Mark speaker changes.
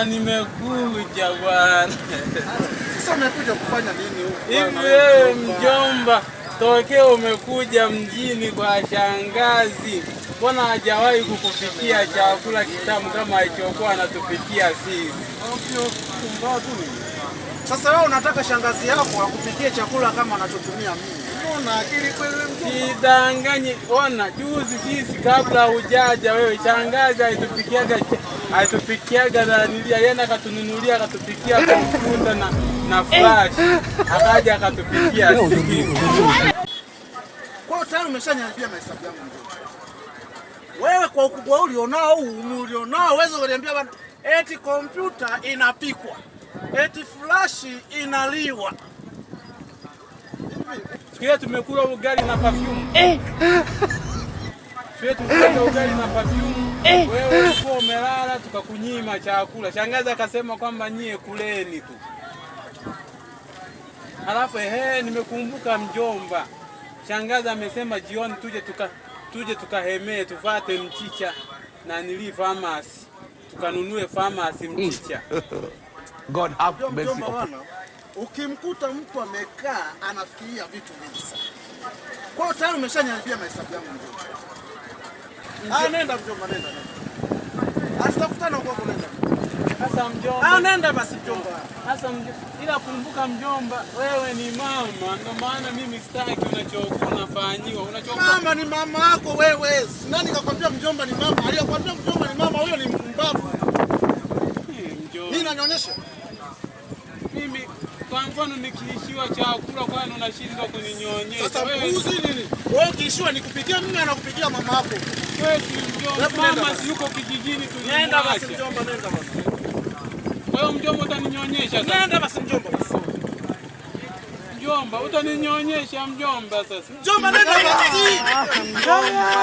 Speaker 1: Mjomba, nimekuja bwana.
Speaker 2: Sasa umekuja kufanya nini huku?
Speaker 1: Hivi wewe mjomba, tokea umekuja mjini kwa shangazi, mbona hajawahi kukupikia chakula kitamu kama alichokuwa anatupikia sisi?
Speaker 2: Ovyo, pumbavu nini? Sasa wewe unataka shangazi yako akupikie chakula kama anachotumia mimi? Una akili kweli wewe, mjomba?
Speaker 1: Sidanganye, ona juzi sisi kabla hujaja wewe, shangazi alitupikiaga na nili, alienda akatununulia, akatupikia kompyuta na flash, akaja akatupikia sisi.
Speaker 2: Kwa hiyo tayari umeshaniharibia mahesabu yangu, mjomba. Wewe kwa ukubwa ulionao, huu ulionao, uweze kuniambia bana eti kompyuta inapikwa, eti flash inaliwa?
Speaker 1: Siku ile tumekula ugali na perfume. Siku ile tumekula ugali na perfume. Wewe ulikuwa umelala, tukakunyima chakula. Shangazi akasema kwamba nyie kuleni tu. Alafu ehe, nimekumbuka mjomba. Shangazi amesema jioni tuje tukahemee, tufate mchicha na nili pharmacy. Tukanunue pharmacy mchicha.
Speaker 3: God have mercy
Speaker 2: Mjomba
Speaker 3: upon
Speaker 2: bwana, ukimkuta mtu amekaa anafikiria vitu vingi sana. Kwa hiyo tayari umeshaniharibia mahesabu yangu, mjomba. Ah, nenda mjomba, nenda nenda. Hatutakutana huko huko, nenda.
Speaker 1: Sasa mjomba.
Speaker 2: Ah, nenda basi mjomba.
Speaker 1: Sasa ila kumbuka mjomba, wewe ni mama, ndio maana mimi sitaki unachokuwa unafanyiwa. Unachokuwa
Speaker 2: Mama ni mama yako wewe. Nani kakwambia mjomba ni mama? Aliyekwambia mjomba ni mama huyo ni mbavu.
Speaker 1: Mjomba.
Speaker 2: Mimi nanyonyesha.
Speaker 1: Mimi kwa mfano nikiishiwa chakula, kwani unashindwa kuninyonyesha?
Speaker 2: Sasa
Speaker 1: Wewe
Speaker 2: mbuzi nini? Wewe ukiishiwa nikupikia mimi, anakupikia mama yako.
Speaker 1: Wewe si mjomba,
Speaker 2: Hebu nenda
Speaker 1: mama
Speaker 2: basi.
Speaker 1: si yuko kijijini,
Speaker 2: Nenda basi
Speaker 1: tulimwacha.
Speaker 2: mjomba, nenda basi.
Speaker 1: Kwa hiyo mjomba utaninyonyesha sasa?
Speaker 2: Nenda basi mjomba basi.
Speaker 1: Mjomba utaninyonyesha mjomba sasa.
Speaker 2: Mjomba, nenda basi. Mjomba.